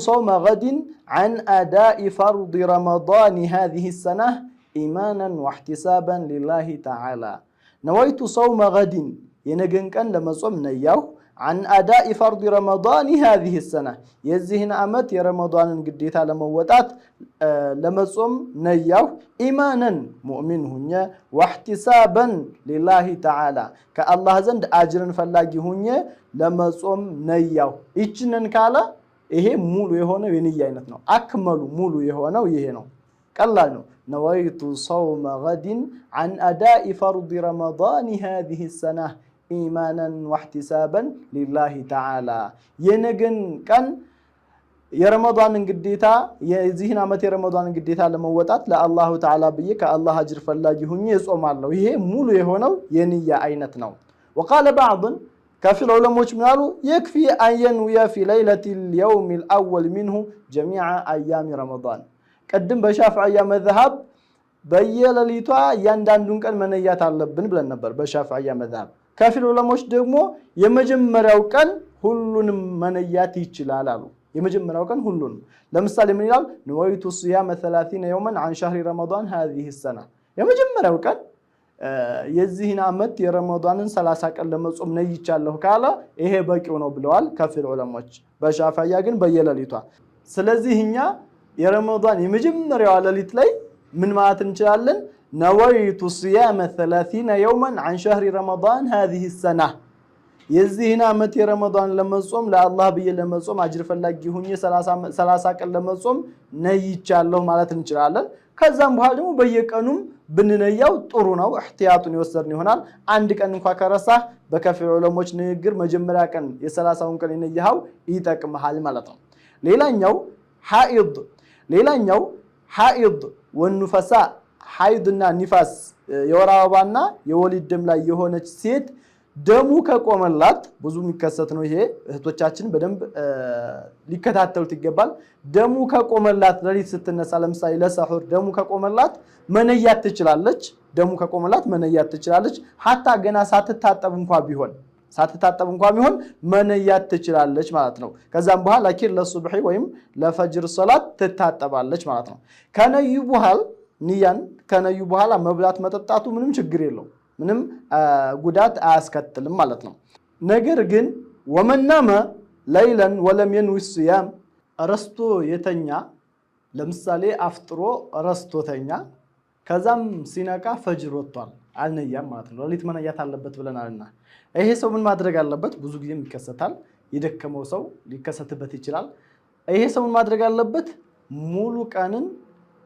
صوم غد عن أداء فرض رمضان هذه السنة إيمانا واحتسابا لله تعالى። نويت صوم غد የነገን ቀን ለመጾም ነያሁ፣ عن أداء فرض رمضان هذه السنة የዚህን ዓመት የረመዳንን ግዴታ ለመወጣት ለመጾም ነያሁ፣ إيمانا ሙእሚን ሁኜ፣ واحتسابا لله تعالى ከአላህ ዘንድ አጅርን ፈላጊ ሁኜ ለመጾም ነያሁ። ይችንን ካለ ይሄ ሙሉ የሆነው የንያ አይነት ነው። أكمل ሙሉ የሆነው ይሄ ነው። ቀላል ነው። نويت صوم غد عن أداء فرض رمضان هذه السنة إيمانا واحتسابا لله تعالى። የነገን ቀን የረመዳንን ግዴታ፣ የዚህን ዓመት የረመዳንን ግዴታ ለመወጣት ለአላሁ ተዓላ ብዬ ከአላህ አጅር ፈላጊ ሁኜ እጾማለሁ። ይሄ ሙሉ የሆነው የንያ አይነት ነው። وقال بعض ከፊል ዑለሞች ምን አሉ? يكفي أن ينوي في ليلة اليوم الأول منه جميع أيام رمضان። ቅድም በሻፍዕያ መዝሀብ በየሌሊቷ እያንዳንዱን ቀን መነያት አለብን ብለን ነበር በሻፍዕያ መዝሀብ። ከፊል ዑለሞች ደግሞ የመጀመሪያው ቀን ሁሉንም መነያት ይችላል አሉ። የመጀመሪያው ቀን ሁሉንም፣ ለምሳሌ ምን ይላል? نويت صيام 30 يوما عن شهر رمضان هذه السنة። የመጀመሪያው ቀን የዚህን ዓመት የረመዳንን 30 ቀን ለመጾም ነይቻለሁ ካለ ይሄ በቂው ነው ብለዋል ከፊል ዑለሞች። በሻፍዕያ ግን በየሌሊቷ። ስለዚህ እኛ የረመዳን የመጀመሪያዋ ሌሊት ላይ ምን ማለት እንችላለን? نويت صيام 30 يوما عن شهر رمضان هذه السنة። የዚህን ዓመት የረመዳን ለመጾም፣ ለአላህ ብዬ ለመጾም፣ አጅር ፈላጊ ሁኜ 30 ቀን ለመጾም ነይቻለሁ ማለት እንችላለን። ከዛም በኋላ ደግሞ በየቀኑም ብንነያው ጥሩ ነው። እሕትያጡን የወሰድን ይሆናል። አንድ ቀን እንኳ ከረሳህ በከፊል ዑለሞች ንግግር መጀመሪያ ቀን የ30ውን ቀን የነየኸው ይጠቅምሃል ማለት ነው። ሌላኛው حائض ونفساء፣ ሐይድና ኒፋስ፣ የወር አበባና የወሊድ ደም ላይ የሆነች ሴት ደሙ ከቆመላት፣ ብዙ የሚከሰት ነው ይሄ፣ እህቶቻችን በደንብ ሊከታተሉት ይገባል። ደሙ ከቆመላት ሌሊት ስትነሳ፣ ለምሳሌ ለሰሑር ደሙ ከቆመላት መነያት ትችላለች። ደሙ ከቆመላት መነያት ትችላለች። حتى ገና ሳትታጠብ እንኳ ቢሆን መነያት ትችላለች ማለት ነው። ከዛም በኋላ لكن ለሱብሒ ወይም ለፈጅር ሶላት ትታጠባለች ማለት ነው። ከነዩ በኋላ፣ ንያን ከነዩ በኋላ መብላት መጠጣቱ ምንም ችግር የለው፣ ምንም ጉዳት አያስከትልም ማለት ነው። ነገር ግን ومن نام ليلا ولم ينو الصيام፣ ረስቶ የተኛ፣ ለምሳሌ አፍጥሮ ረስቶ ተኛ። ከዛም ሲነቃ ፈጅር ወጥቷል፣ አልነያም ማለት ነው። ሌሊት መነያት አለበት ብለናልና ይሄ ሰው ምን ማድረግ አለበት? ብዙ ጊዜም ይከሰታል። የደከመው ሰው ሊከሰትበት ይችላል። ይሄ ሰው ምን ማድረግ አለበት?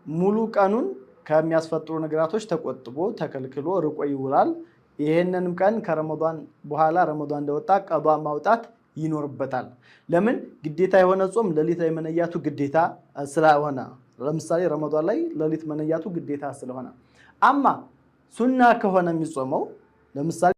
ሙሉ ቀኑን ከሚያስፈጥሩ ነገራቶች ተቆጥቦ፣ ተከልክሎ፣ ርቆ ይውላል። ይሄንንም ቀን ከረመዷን በኋላ፣ ረመዷን እንደወጣ ቀዷ ማውጣት ይኖርበታል። ለምን? ግዴታ የሆነ ጾም ሌሊት ላይ መነያቱ ግዴታ ስለሆነ፣ ለምሳሌ ረመዷን ላይ ሌሊት መነያቱ ግዴታ ስለሆነ። أما ሱና ከሆነ የሚጾመው ለምሳሌ